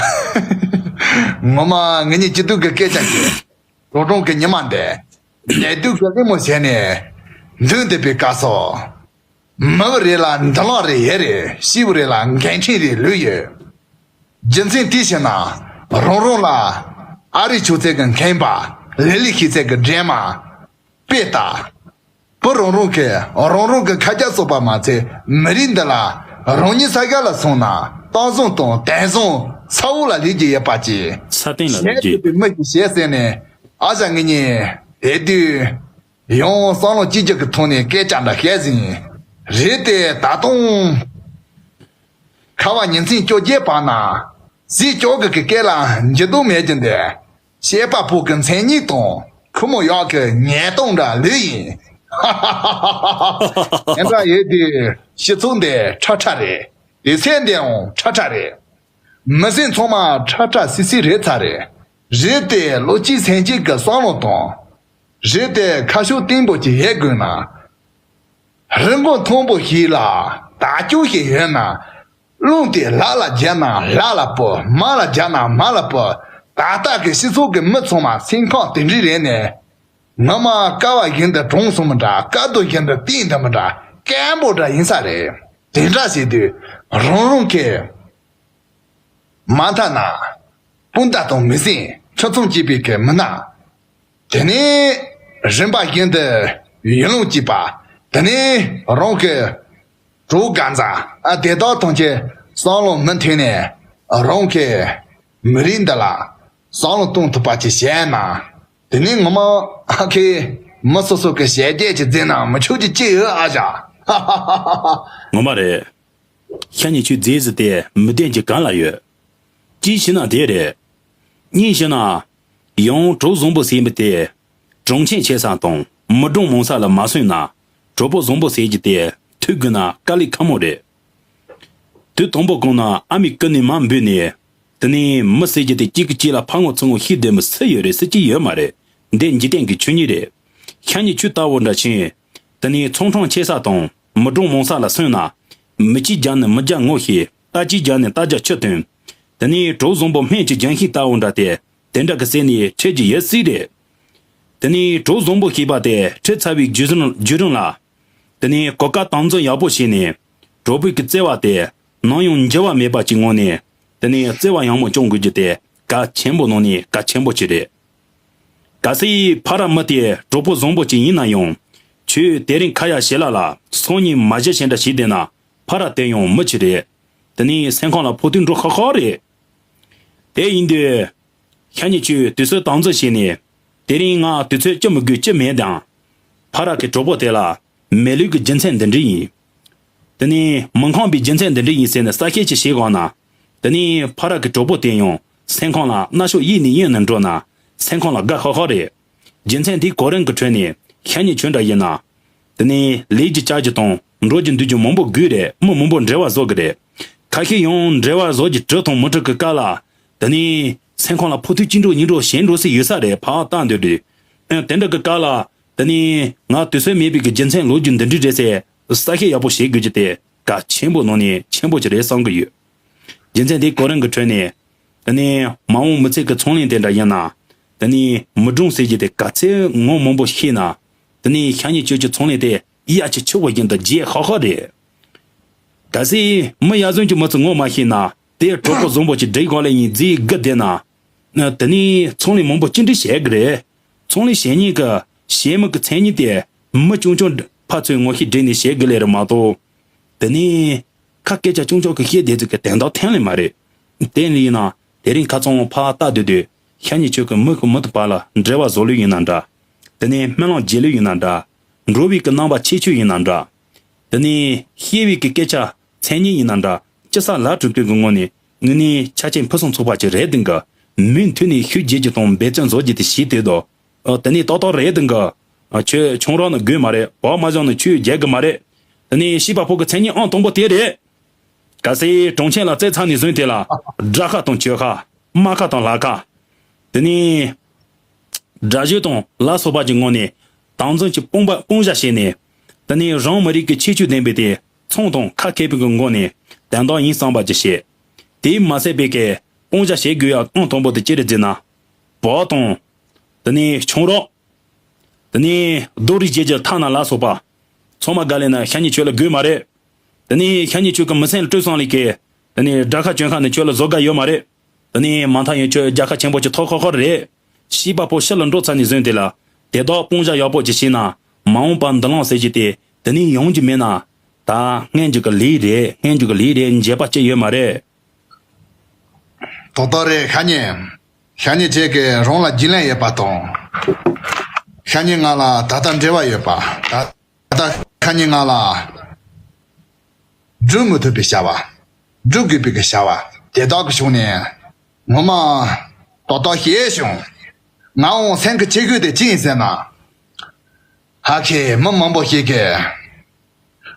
ངོ་མ་ངེད་གཉིས་སྐྱིད་སྡུག་གི་སྐད་ཆ་བཤད། རོང་རོང་གི་ཉི་མ་འདི་ནད་དུག་གི་གླེང་མོ་བྱས་ནས་མདུན་བསྡད་པའི་སྐབས་སུ། མི་བུ་རེ་ལ་འདུན་ལམ་རེ་ཡོད་རེད། སྐྱེས་བུ་རེ་ལ་འགན་འཁྲི་རེ་ལོས་ཡོད། རྒྱུ་མཚན་དེ་བྱས་ན་རོང་རོང་ལ་ཨ་རིག་ཆོས་ཚན་གྱི་མཁན་པ་ལི་ལི་ཤེས་ཚད་ཀྱི་འདྲེས་མ་དཔེ་ལྟ། བུ་རོང་རོང་གི་རོང་རོང་གི་ཁ་རྒྱ་སོགས་པ་མ་ཚད་མི་རིགས་འདི་ལ་རང་ཉིད་ས་ག་ལ་སོང་ན་སྟངས་བཟང་དང་དད་བཟང་ས་འོག་ལ་ལུས་ཀྱི་ཡོད་པ་ཅིག་ས་སྟེང་ལ་ལུས་ཀྱི་ཞེས་མི་ཞིག་བྱས་ཟེར་ནས་ཨ་ཅག་ངེད་གཉིས་དེ་དུས། ཡང་བསམ་བློ་གཅིག་གྱུར་གྱི་ཐོག་ནས་སྐད་ཆ་འདྲ་བཤད་ཟིན། རེད་དེ་ད་དུང་ཁ་བ་ཉིན་མཚན་བཅོ་བརྒྱད་བར་ན་གཟིག་ཅོག་གི་གི་སྐད་ལ་འགྱུར་ལྡོག་མེད་ཀྱི་འདི་བཤད་པ་པོ་གི་མཚན་ཉིད་དང་ཁུ་མོ་ཡག་གི་ཉེས་རྡུང་འདྲ་ལོས་ཡིན། དེ་འདྲ་ཡོད་དུས་སྤྱི་ཚོགས་འདི་ཁྲ་ཁྲ་རེད། དུས་ཚོད་འདི་ཡང་ཁྲ་ཁྲ་རེད། མི་སེམས་ཚང་མ་ཁྲ་ཁྲ་སིལ་སིལ་རེད་ཚར་རེད། རེད་དེ་བློ་གཅིག་སེམས་གཅིག་གི་བསམ་བློ་དང་། རེད་དེ་ཁ་ཕྱོགས་བརྟན་པོ་ཅིག་ཡོད་དགོས་ན། རི་མགོ་མཐོན་པོ་ཞིག་ལ་དར་ལྕོག་ཞིག་ཡོད་ན། རླུང་དེ་ལག་ལ་རྒྱབ་ན་ལག་ལ་སྤོ། མ་ལ་རྒྱབ་ན་མ་ལ་སྤོ། ད་ལྟ་གི་སྤྱི་ཚོགས་ཀྱི་མི་ཚང་མ་སེམས་ཁམས་དེ་འདྲ་རེད་ནས། ངོ་མ་ཀ་བ་བཞིན་དུ་གྲོངས་སོང་མི་འདྲ། ཀ་རྡོ་བཞིན་དུ་བརྟན་དུ་མི་འདྲ། སྐམ་པོ་འདྲ་ཡིན་ས་རེད། དེ་འདྲ་བྱེད་དུས་རང་རང་གི་མ་མཐའ་ན་སྤུན་ཟླ་དང་མི་སེམས་ཆ་ཚང་སྐྱིད་པའི་གི་མི་སྣ། དེ་ནས་རིམ་པ་བཞིན་དུ་ཡུལ་ལུང་སྐྱིད་པ། དེ་ནས་རང་གི་གྲོགས་ག་ཚ་ཨ་དེ་དག་ཐམས་ཅད་བསམ་བློ་མུ་མཐུད་ནས་རང་གི་མི་རིགས་འདི་ལ་བསམ་བློ་གཏོང་ཐུབ་པ་ཅིག་བྱས་ན། དེ་ནས་ངོ་མ་ཨ་ཁེ་མི་སོ་སོ་གི་ཞལ་རྒྱས་ཀྱི་རྫས་ན་མི་ཆོག་ཅིག་ཅི་ཡོད་ཨ་ཞག་ངོ་མ་རེད། ཤ་ཉེ་ཆོས་རྫས་ཟེར་དེ་མི་བདེན་གྱི་གང་ལ་ཡོད། གཅིག་བྱས་ན་དེ་རེད། གཉིས་བྱས་ན། ཡང་གྲོགས་བཟང་པོ་ཟེར་མི་དེ། གྲོང་ཁྱེར་ཆེ་ས་དང་མི་གྲངས་མང་ས་ལ་མ་སོན་ན། གྲོགས་པོ་བཟང་པོ་ཟེར་གྱི་དེ་ཐུག་དགོས་ན་དཀའ་ལས་ཁག་མོ་རེད། དུས་དང་པོ་གང་ན་ཨ་མའི་སྐུ་ནས་མར་འབུད་ནས། དེ་ནས་མི་ཟེར་གྱི་དེ་གཅིག་གིས་གཅིག་ལ་ཕར་ངོ་ཚུར་ངོ་ཤེས་བསྡད་མི་སུ་ཡོད་རེད། སུ་གཅིག་ཡོད་མ་རེད། འདི་འཇིག་རྟེན་གྱི་ཆོས་ཉིད་རེད། ཤ་ཉེ་ཆོས་ལྟ་བུ་འདྲ་ཕྱིན། དེ་ནས་ཚོང་ཁྲོམ་ཆེ་ས་དང་མི་གྲངས་མང་ས་ལ་སོན་ན། མི་གཅིག་རྒྱག་ནི་མི་རྒྱག་ངོ་ཤེས། རྟ་གཅིག་རྒྱག་ནི་རྟ་རྒྱག་ཆུ་བཏོན། དེ་ནས་གྲོགས་བཟང་པོ་སྨན་གྱི་རྒྱང་ཤིང་ལྟ་བུ་འདྲ་སྟེ། དེ་འདྲ་གི་སེམས་ནས་ཁྲེལ་གྱི་ཡོད་སྲིད་རེད། དེ་ནས་གྲོགས་བཟང་པོ་ཞེས་པ་དེ་ཁྲིད་ཚར་བའི་བརྒྱུད་རིམ་བརྒྱུད་རིམ་ལ། དེ་ནས་གོ་སྐབས་དམ་འཛིན་ཡག་པོ་བྱས་ནས། གྲོགས་པོའི་གི་བརྩེ་བ་དེ་ནམ་ཡང་འགྱུར་བ་མེད་པ་ཅིག་ངང་ནས། དེ་ནས་བརྩེ་བ་ཡང་མོ་སྐྱོང་དགོས་རྒྱུ་དེ་གལ་ཆེན་པོ་ནང་ནས་གལ་ཆེན་པོ་ཅིག་རེད། གལ་སྲིད་ཕ་ར་མི་དེ་གྲོགས་པོ་བཟང་པོ་ཅིག་ཡིན་ན་ཡང་། ཁྱོད་དེ་རིང་ཁ་ཡ་ཞེ་ལ་ལ་སང་ཉིན་མ་གཞི་ཞེ་འདྲ་བྱས་བསྡད་ན་ཕ་ར་དེ་ཡང་མི་ཅིག་རེད། དེ་ནས་སེམས་ཁམས་ལ་ཕོག་ཐུག་འགྲོ་ཁག་ཁག་རེད། དེ་ཡིན་དུས། ཤ་ཉེ་ཆོས་དུས་ཚོད་དམ་འཛིན་བྱས་ནས། དེ་རིང་ང་དུས་ཚོད་ཅི་མི་དགོས་ཅི་མེད་དང་། ཕ་ར་གི་གྲོགས་པོ་དེ་ལ་མེད་ལུགས་ཀྱི་རྒྱུ་མཚན་འདི་འདྲ་ཡིན། དེ་ནས་མི་ཁོམ་པའི་རྒྱུ་མཚན་འདི་འདྲ་ཡིན་ཟེར་ནས་གསལ་བཤད་ཅིག་བྱེད་དགོས་ན། དེ་ནས་ཕ་ར་གི་གྲོགས་པོ་དེ་ཡང་སེམས་ཁམས་ལ་སྣ་ཤོག་གཡས་ནས་གཡོན་ནས་འགྲོ་ན་སེམས་ཁམས་ལ་དགའ་ཤོག་ཤོག་རེད། རྒྱུ་མཚན་དེའི་གོ་རིམ་གྱི་ཁྲོད་ནས་ཤ་ཉེ་ཆོས་འདྲ་ཡིན་ན། དེ་ནས་ལས་ཀྱི་བྱ་རྒྱུ་དང་འགྲོ་རྒྱུ་འདུག་རྒྱུ་མང་པོ་དགོས་རེད། མི་མང་པོ་འབྲེལ་བ་བཟོ་གི་རེད། ཁ་ཤས་ཡང་འབྲེལ་བ་བཟོ་རྒྱུ་གྲུབ་དང་མི་གྲུབ་ཀྱི་སྐབས་ལ། དེ་ནས་སེམས་ཁམས་ལ་ཕོག་ཐུག་ཅི་འགྲོ་གཉིས་འགྲོ་ཞེ་འགྲོ་སྲིད་ཡོད་ས་རེད། ཕར་བལྟ་འདོད་དུས། ཨ་དེ་འདྲ་གི་སྐབས་ལ། དེ་ནས་ང་དུས་ཚོད་མེད་པའི་གི་རྒྱུ་མཚན་ལོ་རྒྱུས་འདི་འདྲ་རེད་ཟེར་གསལ་བཤད་ཡག་པོ་བྱེད་དགོས་རྒྱུ་དེ་གལ་ཆེན་པོ་ནང་ནས་ཆེན་པོ་ཅིག་རེད་བསམ་གི་ཡོད། རྒྱུ་མཚན་དེའི་གོ་རིམ་གྱི་ཁྲོད་ནས། དེ་ནས་མ་འོངས་མི་ཚེ་གི་ཚོང་ལས་དེ་འདྲ་ཡིན་ན། དེ་ནས་མི་གྲངས་ཟེར་རྒྱུ་དེ་ག་ཚད་ངོ་མང་པོ་ཤེས་ན། དེ་ནས་ཤ་ཉེ་ཆོས་ཀྱི་ཚོང་ལས་དེ་གཡག་གི་ཆུ་བོ་བཞིན་དུ་རྒྱས་ཤོག་ཤོག་རེད། གལ་སྲིད་མི་གཡག་གཞོན་གྱི་མི་ཚོ་ངོ་མ་ཤེས་ན་དེ་གྲོགས་པོ་བཟང་པོ་ཅིག་སྒྲིག་གོ་ལེ་ཡིན་རྫིས་དགུ་བསྡད་ན། དེ་ནས་ཚོང་ལས་མང་པོ་ཅི་འདྲ་བྱེད་གི་རེད། ཚོང་ལས་བྱེད་མཁན་གྱི་བྱེད་མི་གི་མཚན་ཉིད་དེ་མི་ཆུང་ཆུང་ཕར་ཚུར་ངོ་ཤེས་སྒྲིག་ནས་བྱེད་དགོས་ལེ་རེད་མ་གཏོགས། དེ་ནས་ཁ་སྐད་ཆ་ཆུང་ཆུང་གི་བཤད་བསྡད་ཚུལ་གྱི་དོན་དག་ཐོན་ལེ་མ་རེད། དེ་ཡིན་ན་དེ་རིང་ཁ་ཚང་ཕར་ལྟ་སྡོད་དུས་ཤ་ཉེ་ཆོས་ཀྱི་མི་གི་མི་དུ་བར་ལ་འབྲེལ་བ་བཟོ་ལུགས་ཡིན་ན་འདྲ། དེ་ནས་སྨོན་ལམ་རྒྱག་ལུགས་ཡིན་ན་འདྲ། འགྲོ་བའི་གི་རྣམ་པ་ཁྱད་ཆོས་ཡིན་ན་འདྲ། དེ་ནས་བཤད་པའི་གི་སྐད་ཆ་མཚན་ཉིད་ཡིན་ན་འདྲ། ཅི་ས་ལ་གྲུབ་དོན་གྱི་ངོ་ནས་ངེད་ནི་ཆ་རྐྱེན་ཕུན་སུམ་ཚོགས་པ་ཅིག་རེད་དེང་གི། མུ་མཐུད་ནས་ཤུགས་རྒྱག་རྒྱུ་དང་འབད་བརྩོན་བཟོ་རྒྱུ་དེ་བྱེད་དེ་དོ། ཨ་དེ་ནས་ཏག་ཏག་རེད་དེང་གི། ཨ་ཁྱོད་ཆང་རག་ནི་དགོས་མ་རེད། བག་མ་བཞག་ན་ཆོས་རྒྱག་གི་མ་རེད། དེ་ནས་ཤེས་པ་ཕོ་གི་མཚན་ཉིད་ཨང་དང་པོ་དེ་རེད། གལ་སྲིད་གྲོང་ཁྱེར་ལ་བཙལ་ཚར་ནས་བཟུང་དེ་ལ་དགྲ་ཁ་དང་གྱོད་ཁ། རྨ་ཁ་དང་ལྷ་ཁ། དེ་ནས་ དགྲ་གཅོད་དང་ལ་སོགས་པ་གྱི་ངང་ནས་དམ་བཙན་གྱི་དཔུང་པ་དཔུང་བཞག་བྱས་ནས། དེ་ནས་རང་མི་རིགས་ཀྱི་ཁྱད་ཆོས་ལྡན་པའི་དེ་ཚོང་དང་ཁ་མཁས་པའི་གི་ངང་ནས་དོན་དག་ཡིན་བསམ་པ་ཅིག་བྱས། དེས་མ་ཚད་པའི་གི་དཔུང་བཞག་བྱེད་དགོས་ཡ་ཨང་དང་པོ་དེ་ཅི་རེད་ཟེར་ན། བོད་དང་། དེ་ནས་ཆུང་རོགས། དེ་ནས་རྡོ་རིགས་བརྒྱད་ཀྱི་ཐ་ན་ལ་སོགས་པ། ཚང་མ་དགའ་ལས་ན་ཤ་ཉེ་ཁྱོད་ལ་དགོས་མ་རེད། དེ་ནས་ཤ་ཉེ་ཁྱོད་ཀྱི་མི་སེམས་ལ་སྤྲོད་སོང་ལས་ཀྱི། དེ་ནས་དགྲ་ཁ་གྱོན་ཁ་ནས་ཁྱོད་ལ་བཟོ་དགའ་ཡོད་མ་རེད། དེ་ནས་མ་མཐའ་ཡང་ཁྱོད་རྒྱལ་ཁ་ཆེན་པོ་ཅིག་ཐོབ་ཁག་ཁག་རེད། ཤི་བ་པོ་ཤི་ལ་འགྲོ་ཚར་ནས་བཟུང་དེ་ལ། དེ་དག་དཔུང་བཞག་ཡག་པོ་ཅིག་བྱས་ན། མ་འོངས་པར་འདི་ལང་ཟེར་གྱི་དེ། དེ་ནས་ཡོང་རྒྱུ་མེད་ན། ད་སྔོན་འཇུག་གི་ལས་རེད། སྔོན་འཇུག་གི་ལས་རེད། འབྱེད་པ་ཅི་ཡོད་མ་རེད། ཏོག་ཏོག་རེད། ཤ་ཉེ། ཤ་ཉེ་ཁྱེད་ཀྱིས་རང་ལ་རྒྱུས་ལོན་ཡོད་པ་དང་། ཤ་ཉེ་ང་ལ་ད་ལྟ་འབྲེལ་བ་ཡོད་པ། ད་ལྟ་ཤ་ཉེ་ང་ལ་སྒྲུབ་མི་ཐུབ་པའི་བྱ་བ། སྒྲུབ་དགོས་པའི་གི་བྱ་བ་དེ་དག་གི་ཕྱོགས་ནས་ངོ་མ་ཏོག་ཏོག་ཞེད་བྱུང་། ངའང་སེམས་ཀྱི་འཆི་གོས་དེ་ཅི་ཡིན་ཟེར་ན། ཧ་ཁེ་མི་མང་པོ་ཞིག་གིས།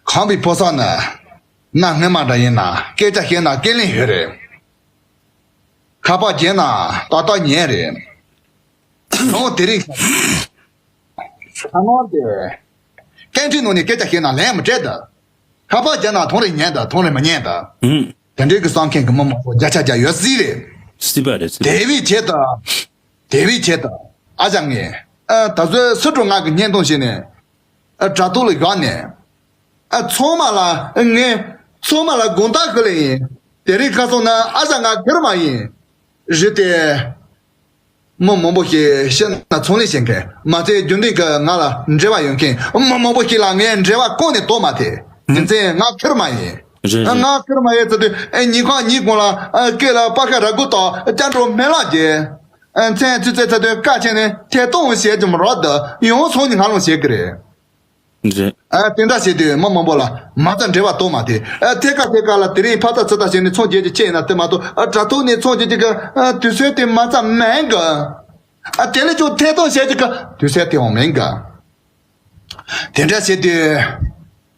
ཁམས་པའི་ཕོ་གསར་ནི། གནའ་སྔ་མ་འདྲ་ཡིན་ན་སྐད་ཆ་བཤད་ན་སྐད་ལན་ཡོད་རེད། ཁ་པར་བརྒྱབ་ན་ཏག་ཏག་ཉན་རེད། ཁོང་དེ་རིང་ཁ་ནང་དེ་སྐད་འཕྲིན་ནང་ནས་སྐད་ཆ་བཤད་ན་ལན་མི་སྤྲད་ད། ཁ་པར་བརྒྱབ་ན་ཐོང་རེ་ཉན་ད། ཐོང་རེ་མི་ཉན་ད། ཨུམ། དེ་འདྲའི་གི་བསམ་མཁན་གི་མི་མང་པོ་བརྒྱ་ཆ་བརྒྱ་ཡོད་སྲིད་རེད། སྲིད་པ་རེད། སྲིད་པ། དེ་བས་ཆེད་དུ། དེ་བས་ཆེད་དུ། ཨ་ཅག་ངས། ཨ་ད་གཟོད་སུ་གྲོ་ང་གི་བརྙན་ཐུང་བྱས་ནས། ཨ་དྲ་ཐོག་ལ་བཞག་ནས། ཨ་ཚང་མ་ལ་ངས་ཚང་མ་ལ་དགོངས་དག་ཞུ་ལེ་ཡིན། དེ་རིང་ཁ་སང་ན་ཨ་ཅག་ང་ཁེར་མ་ཡིན། རེད་དེ། མི་མང་པོ་ཞིག་ཤི་ན་ཚོང་ལས་བྱེད་མཁན། མ་ཚད་རྒྱུན་ལྡན་གྱི་ང་ལ་འབྲེལ་བ་ཡོད་མཁན་མི་མང་པོ་ཞིག་ལ་ངས་འབྲེལ་བ་གང་ནས་གཏོང་མ་ཐེ། རྒྱུ་མཚན་ང་ཁེར་མ་ཡིན། རེད་རེད། ང་ཁེར་མ་ཡིན་ཚེ་དུས་ཉིན་གང་ཉིན་གང་ལ་སྐེ་ལ་པ་ཁ་ར་གུ་དང་སྐྱ་འགྲོ་སྨན་བླ་རྒྱས། མཚན་ཚུད་ཚེ་ཚེ་དུས་ཀ་ཆེ་ནས་ཐད་གཏོང་བྱེད་ཀྱི་མ་རོགས་དུ་ཡོང་སོང་ནས་ང་ལོང་བྱེད་ཀྱི་རེད། རེད། ཨ་དེ་འདྲ་བྱས་དུས་མི་མང་པོ་ལ་མ་རྩ་འབྲེལ་བ་གཏོང་མ་དེ། ཨ་ཐད་ཀ་ཐད་ཀ་ལ་དེ་རིང་ཕ་ཚ་ཚུ་ད་བྱས་ནས་ཚོང་རྒྱག་རྒྱུ་ཆེ་ཡིན་ན་དེ་མ་གཏོགས་ཨ་དྲ་ཐོག་ནས་ཚོང་རྒྱག་རྒྱུ་གི་ཨ་དུས་ཚོད་དེ་མ་རྩ་མེད་གི། ཨ་དེ་ལས་ཀྱང་ཐད་གཏོང་བྱེད་རྒྱུ་གི་དུས་ཚོད་དེའང་མེད་གི། དེ་འདྲ་བྱས་དུས་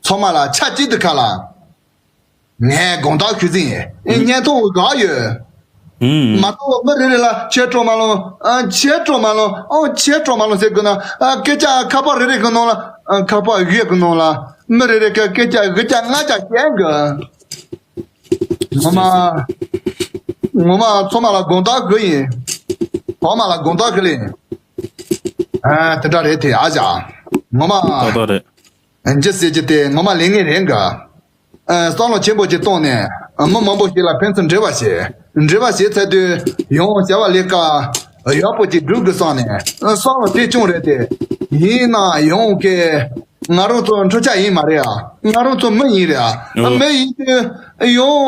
ཚང་མ་ལ་ཆ་གཅིག་ཏུ་ཁ་ལ། ངས་དགོངས་དག་ཞུ་རྩིས་ཡིན། བརྙན་ཐུང་བཞག་ཡོད། ཨུམ། མ་གཏོགས་མི་རེ་རེ་ལ་ཁྱེད་སྤྲོ་མ་ལོང་། ཨ་ཁྱེད་སྤྲོ་མ་ལོང་། ཨོ་ཁྱེད་སྤྲོ་མ་ལོང་ཟེར་དགོས་ན། ཨ་སྐད་ཆ་ཁ་པར་རེ་རེ་གི་ནང་ལ། ཨ་ཁ་པར་བཞི་གི་ནང་ལ་མི་རེ་རེ་གི་སྐད་ཆ་བཞི་བརྒྱ་ལྔ་བརྒྱ་བཤད་གི། ངོ་མ། ངོ་མ་ཚང་མ་ལ་དགོངས་དག་ཞུ་ཡིན། ཚང་མ་ལ་དགོངས་དག་ཞུ་ལེ་ཡིན། ཨ་དེ་འདྲ་རེད་དེ་ཨ་ཅག་ངོ་མ། ཏག་ཏག་རེད། ཨ་འཇི་ཟེར་གྱི་དེ་ངོ་མ་ལས་ངན་རེད་ག། ཨ་བསམ་བློ་ཆེན་པོ་ཅིག་བཏང་ནས་ཨ་མི་མང་པོ་ཞིག་ལ་ཕན་ཚུན་འབྲེལ་བ་བྱས། འབྲེལ་བ་བྱས་ཚར་དུས་ཡང་བྱ་བ་ལས་ཀ་ཡག་པོ་ཅིག་སྒྲུབ་དགོས་བསམ་ནས་ཨ་བསམ་བློ་དེ་བྱུང་རེད་དེ། ཡིན་ན་ཡང་གི་ང་རང་ཚོ་འཕྲུལ་ཆས་ཡིན་མ་རེད་ཨ། ང་རང་ཚོ་མི་ཡིན་རེད་ཨ། ཨ་ཨོ། མི་ཡིན་དུས་ཡང་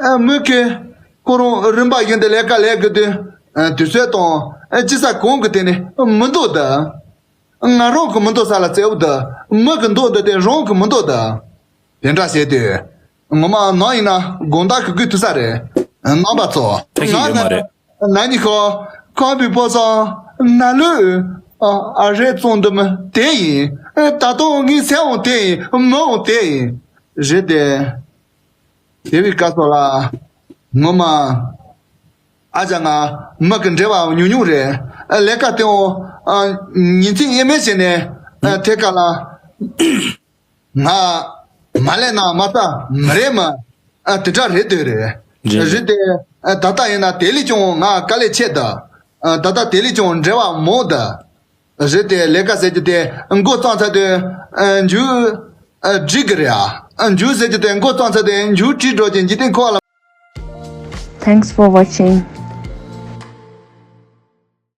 ཨ་མི་གི་ཁོ་རང་རིམ་པ་བཞིན་དུ་ལས་ཀ་ལས་དགོས་དུས་ཨ་དུས་ཚོད་དང་ཨ་ཅི་ས་གང་གི་སྟེང་ནས་མི་འདུག་ད། ང་རང་གི་མི་འདུག་ས་ལ་བཙལ་བ་དང་མི་གི་འདུག་འདི་དེ་རང་གི་མི་འདུག་ད། དེ་འདྲ་བྱས་དུས་ངོ་མ་ནང་ཡིན་ན་དགོངས་དག་གི་དགོས་ཐུག་ས་རེད། རྣམ་པ་ཚོ་ཐུག་གི་ཡོད་མ་རེད། ང་ནི་ཁོ་ཁམས་པའི་ཕོ་སང་ན་ལུས་ཨ་རེད་བཙོང་འདི་མི་དེ་ཡིན། ད་དུང་ངའི་སེམས་འོང་དེ་ཡིན་མི་འོང་དེ་ཡིན་རེད་དེ། དེ་བའི་སྐབས་སུ་ལ་ངོ་མ། ཨ་ཅག་ང་མི་གི་འབྲེལ་བ་ཉུང་ཉུང་རེད། ཨ་ལས་ཀ་དེའང་ཨ་ཉིན་མཚན་དབྱེར་མེད་བྱས་ནས་ཨ་ཐད་ཀ་ལ་ང་མ་ལས་ན་མ་ལྟ་མི་རེད་མ། ཨ་དེ་འདྲ་རེད་འདོད་རེད། རེད་རེད། རེད་དེ་ཨ་ད་ལྟ་ཡིན་ན་དེ་ལས་ཀྱང་ང་དཀའ་ལས་ཆེ་ད། ཨ་ད་ལྟ་དེ་ལས་ཀྱང་འབྲེལ་བ་མང་ད། རེད་དེ་ལས་ཀ་ཟེར་གྱི་དེ་འགོ་བརྩམས་ཚར་དུས་ཨ་མཇུག་ཨ་འགྲིག་གི་རེད་ཨ། ཨ་མཇུག་ཟེར་གྱི་དེ་འགོ་བརྩམས་ཚར་དུས་མཇུག་འགྲིག་འགྲོ་གྱི་འཇིག་རྟེན་འཁོར་བ་ལ། Thanks for watching.